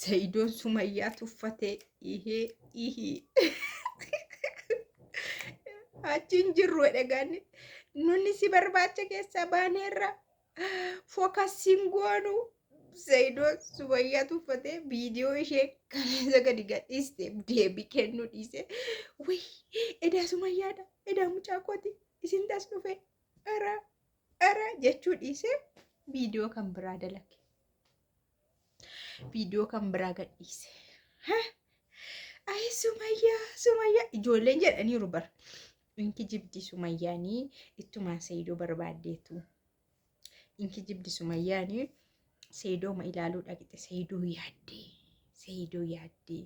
Sa'idoon Sumayyaa tuffatee ihee ihii. Achi hin jirru jedhe gaanni. Nunni si barbaacha keessaa baaneerra. Fokasiin goonu. Sa'idoon Sumayyaa tuffatee viidiyoo ishee kaleessa gadi gadhiiste deebii kennuu dhiise. Wii, edaa Sumayyaadha. Edaa mucaa kooti. Isin tas dhufe. Ara ara jechuu dhiise, viidiyoo kan biraa dalage. Viidiyoo kan biraa gadhiise. Ayi Sumayyaa, Sumayyaa, ijoolleen jedhaniiru bar. Inki jibdi Sumayyaanii ittumaan Saidoo barbaaddeetu. Inki jibdi Sumayyaanii Saidooma ilaaluu dhaqxe, Saidoo yaaddee. Saidoo yaaddee.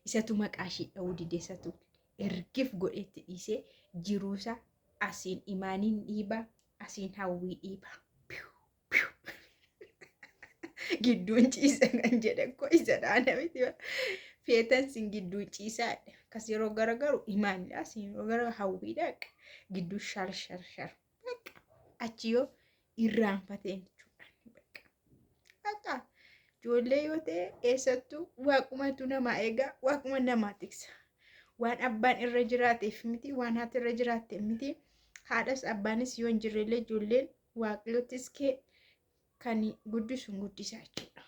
Isatu maqaa ishii dha'uu dide, isatu ergif godheetti dhiisee jiruusaa asiin Imaaniin dhiibaa, asiin Hawwii dhiibaa. Piu, piu. Gidduun ciisa kan jedhe koo isa dhaana miti. Feetan sin gidduun ciisaa. Akkas yeroo garagaru Imaanidha. Asiin yeroo garagaru Hawwiidha. Gidduu shar shar shar. Bakka achi yoo irraanfateen jechuudha. Bakka. Bakka ijoollee yoo ta'e eessattuu waaqumatu namaa eegaa, waaquma namaa tiksa. Waan abbaan irra jiraateef miti, waan haati irra jiraatteef miti. Haadhas abbaanis yoo hin jirrellee ijoolleen waaqayyottis kee kan guddisu hin guddisa jechuudha.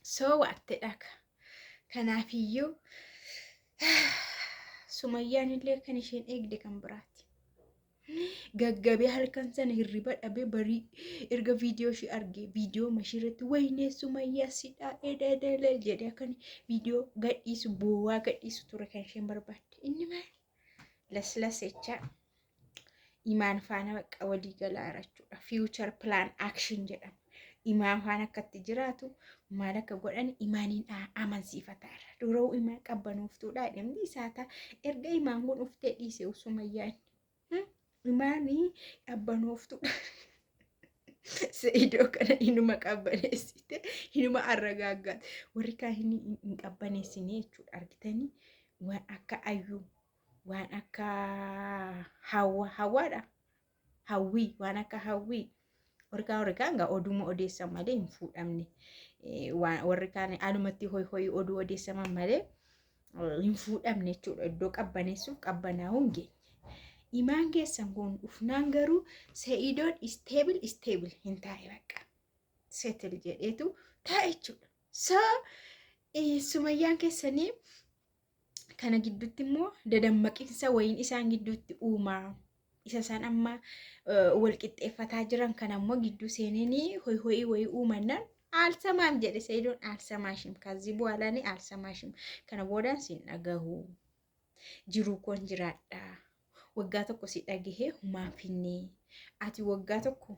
So waattedha. Kanaafiyyuu Sumayyaan illee kan isheen eegde kan biraati. Gaggabee halkan sana hirriba dhabee, barii erga viidiyoo ishee argee, viidiyoo mashii irratti "Waynee Sumayyaa sidhaa ededelee" jedhee akkan viidiyoo gadhiisu, boowaa gadhiisu ture kan isheen barbaadde. Inni maal? Laslas jechaa Imaan faana bakka walii galaa jechuudha. Future plan action jedhama. Imaan faana akkatti jiraatu, maal akka godhan Imaaniin amansiifataara. Duruu Imaan qabbanooftuudha jedhamti isaa ta'a. Erga Imaan kun uftee dhiise Sumayyaan. Imaanii qabbanooftuudha. Se'idoo kana inuma qabbaneessite, inuma arragaaggaate. Warri kaan hin qabbaneessine jechuudha, argitanii, waan akka Ayyuu, waan akka Hawwa, Hawwaadha, Hawwii, waan akka Hawwii. Warri kaan gaa oduma odeessan malee hin fuudhamne. Warri kaan alumatti hoy hoy oduu odeessaman malee hin fuudhamne jechuudha. Iddoo qabbaneessuuf qabbanaa'uu hin geenye. Imaan keessan kun dhufnaan garuu Se'idoon stable stable hin taa'e, bakka. Settle jedheetu taa'e jechuudha. So Sumayyaan keessanii kana gidduutti immoo dadammaqinsa wayiin isaan gidduutti uumaa. Isa isaan amma wal qixxeeffataa jiran kana immoo gidduu seenanii hoy hoyii wayii uumannaan "አልሰማም" jedhe Se'idoon. "አልሰማሽም፣ ከዚህ በኋላ እኔ አልሰማሽም, kana boodaan siin dhagahu, jiruu koon jiraadha. Waggaa tokko si dhagahee humaan finnee, ati waggaa tokko,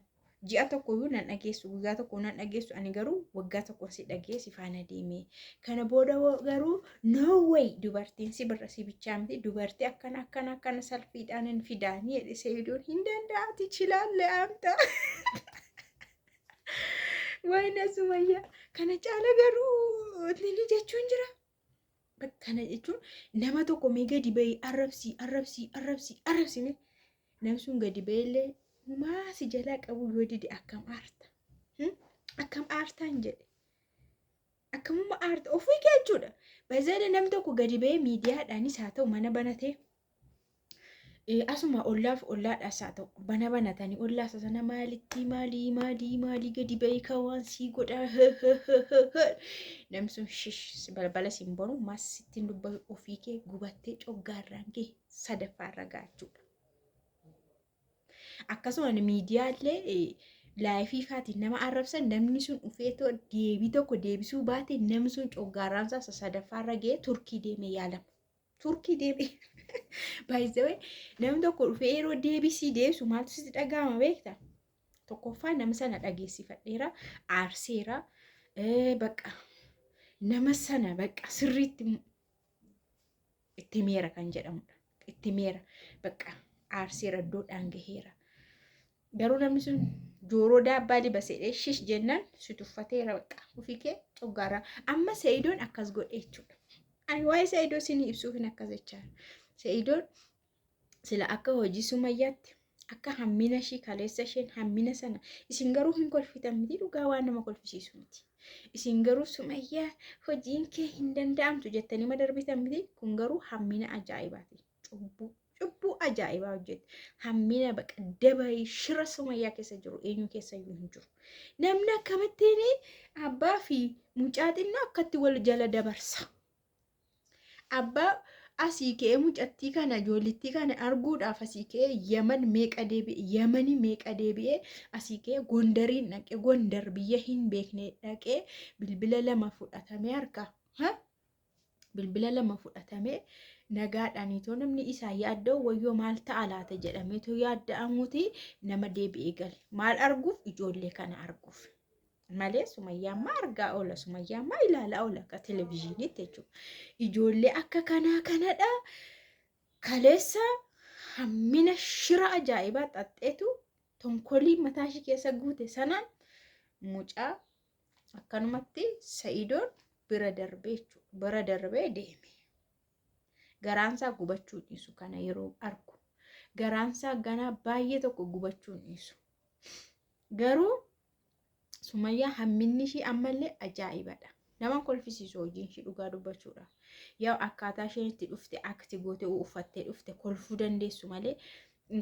ji'a tokko iyyuu nan dhageessu, guyyaa tokko nan dhageessu. Ani garuu waggaa tokko si dhagahee si faana deeme. Kana booda garuu no way, dubartiin si birra si bichaa miti, dubartii akkana akkana akkana salphiidhaan hin fidaanii" jedhe Se'idoon. Hin danda'ati chilaalle amta. Wayna Sumayyaa, kana caala garuu inni jechuun jira. Kana jechuun nama tokko mee gadi bahii arrabsii, arrabsii, arrabsii, arrabsii, mee namni sun gadi bahillee humaa si jalaa qabu yoo dide akkam aarta? Akkam aartaan jedhe. Akkamuma aarta ofii kee jechuudha. Bazalee namni tokko gadi bahee miidiyaadhaanis haa ta'u, mana banatee asuma ollaaf ollaadhaas haa ta'u, bana banatanii ollaa isa sana maalitti maalii maalii maalii gadi bahee kan waan sii godhaa, namni sun shish balbala siin banu, maas sittiin dubbatu, ofii kee gubattee coggaarraan kee sadaffaarra gaachuudha. Akkasuma miidiyaallee live faatiin nama arrabsan, namni sun dhufeetoo deebii tokko deebisuu baate, namni sun coggaarraan isaa sadaffaarra ga'ee Turkii deemee yaalama. Turkii deemee baay'isee namni tokko dhufee yeroo deebisii deebisu maaltu sitti dhaga'ama beektaa? Tokkoffaa, nama sana dhageessifadheera, aarseera, bakka nama sana bakka sirriitti itti meera kan jedhamudha. Itti meera, bakka aarseera, iddoodhaan gaheera. Garuu namni sun jooroo daabbaa dibaseedhee shish jennaan si tuffateera, bakka ofii kee coggaarraa. Amma Se'idoon akkas godhe jechuudha. Ani waa'ee Se'idoo isinii ibsuufin akkas jechaa. Se'idoon sila akka hojii Sumayyaatti, akka hammina ishii kaleessa isheen hammina sana, isin garuu hin kolfitan miti, dhugaa waan nama kolfisiisu miti. Isin garuu "Sumayyaa, hojiin kee hin danda'amtu" jettanii ma darbitan miti. Kun garuu hammina ajaa'ibaati. Cubbuu, cubbuu ajaa'ibaa hojjette. Hammina baqa dabarii shira Sumayyaa keessa jiru eenyu keessa iyyuu hin jiru. Namni akkamittiin abbaa fi mucaa xinnoo akkatti wal jala dabarsa? Abbaa asii ka'ee mucattii kana, ijoollittii kana arguudhaaf asii ka'ee Yaman meeqa deebi'e, Yamanii meeqa deebi'ee, asii ka'ee Gondariin dhaqee, Gondar biyya hin beekne dhaqee, bilbila lama fudhatamee, harka bilbila lama fudhatamee, nagaadhaan itoo namni isaa yaadda'u, "Wayyoo, maal ta'a laata?" jedhameetoo yaadda'amuuti nama deebi'ee gale. Maal arguuf? Ijoollee kana arguuf. Malee Sumayyaa ammaa argaa oola, Sumayyaa ammaa ilaalaa oola akka televizyiiniitti jechuudha. Ijoollee akka kanaa kanadha. Kaleessa hammina shira ajaa'ibaa xaxxeetu tonkolii mataa ishee keessa guute sanaan mucaa akkanumatti Sa'idoon bira darbee jechuudha. Bira darbee deeme. Garaansaa gubachuu dhiisu kana yeroo argu. Garaansaa ganaa baay'ee tokko gubachuu dhiisu. Garuu Sumayyaa hamminni ishii ammallee ajaa'ibadha. Nama kolfisiisu hojiin ishii, dhugaa dubbachuudha. Yaa, akkaataa isheen itti dhufte, akti goote, uffattee dhufte, kolfuu dandeessu malee,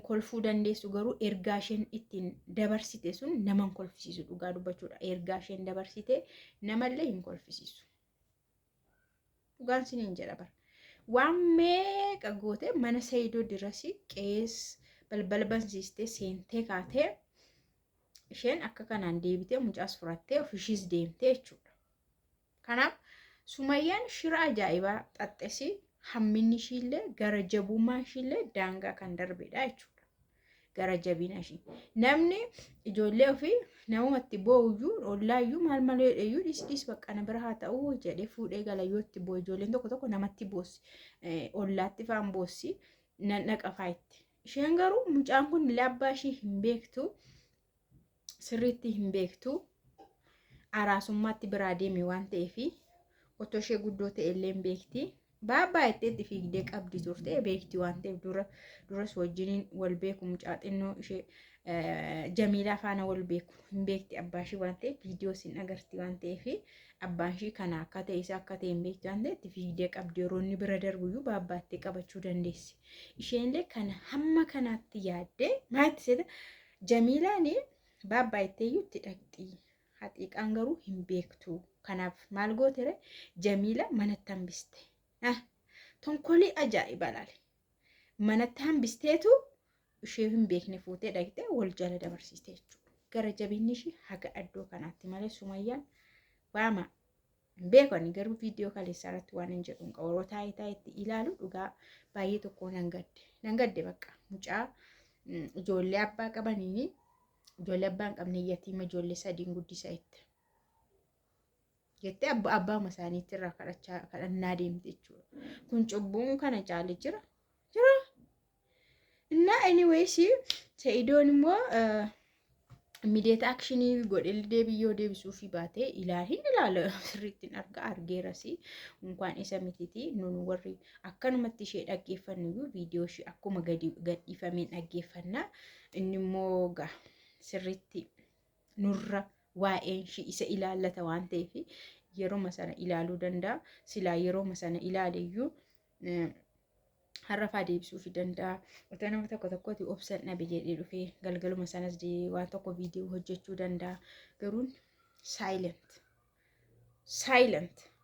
kolfuu dandeessu, garuu ergaa isheen ittiin dabarsite sun nama kolfisiisu, dhugaa dubbachuudha. Ergaa isheen dabarsite namallee hin kolfisiisu. Dhugaan siniin jedha bara. Waan meeqa goote, mana Sayidoo dirasii qees balbala bansiistee seentee kaatee, isheen akka kanaan deebitee mucaas furattee ofishiis deemtee jechuudha. Kanaaf Sumayyaan shira ajaa'ibaa xaxxesi, hamminni ishiillee, gara jabummaa ishiillee daangaa kan darbedha jechuudha. Gara jabina ishii. Namni ijoollee ofii namumatti boo'uyyuu, ollaayyuu, maal maal jedheyyuu, "Dhis, dhis, bakka na bira haa ta'u" jedhee fuudhee gala. Yoo itti boo'u, ijoolleen tokko tokko namatti boossi. Ollaatti fa'aan boossi, nan dhaqa fa'aa itti. Isheen garuu mucaan kun illee abbaa ishii hin beektu. Sirriitti hin beektu. Araasummaatti biraa deeme waan ta'eef, otoo ishee guddoo ta'e illee hin beekti. Baabbaa jetteetti fiigdee qabdi turte, beekti waan ta'eef. Dura duras wajjiniin wal beeku, mucaa xinnoo ishee Jamiilaa faana wal beeku, hin beekti abbaa ishii waan ta'eef, viidiyoo isin agarti waan ta'eef, abbaan ishii kana akka ta'e, isa akka ta'e hin beekti waan ta'eef, itti fiigdee qabdi. Yeroo inni bira darbuyyuu baabbaattee qabachuu dandeessi. Isheenillee kana hamma kanaatti yaaddee maalitti seeta? Jamiilaan baabbaa jetteeyyuu itti dhaqxi. Haxiiqaan garuu hin beektu. Kanaaf maal gootere? Jamiila manatti hambiste. Tonkolii ajaa'iba laale. Manatti hambisteetu ishee hin beekne fuutee dhaqxee wal jala dabarsiiste jechuudha. Gara jabinni ishee haga iddoo kanaatti malee Sumayyaan waama hin beeku. Ani garuu viidiyoo kaleessaa irratti waan hin jedhu hin qabu. Yeroo taa'ee taa'etti ilaalu dhugaa baay'ee tokko nan gadde. Nan gadde bakka mucaa ijoollee abbaa qabaniini, ijoollee abbaa hin qabne, yatiima ijoollee sadiin guddisa itti. Jettee abbaama isaaniitti irraa kadhachaa kadhannaa deemte jechuudha. Kun cubbuun kana caale jira? Jira. Innaa anyways, Sa'idoon immoo immediate action godhee deebii deebisuufii baatee ilaal hin ilaala, sirriitti hin arga, argeeras. Unkaan isa mititi, nun warri akkanumatti ishee dhaggeeffannu iyyuu viidiyoo ishee akkuma gadi gadhiifameen dhaggeeffanna. Inni immoo gaa sirriitti nurra waa'een ishee isa ilaallata waan ta'eef yeroma sana ilaaluu danda'a. Silaa yeroma sana ilaale iyyuu har'a faa deebisuufii danda'a. Otoo nama tokko tokkooti obsan dhabe jedhee dhufee galgaluma sanas waan tokko viidiyoo hojjechuu danda'a. Garuu silent. Silent.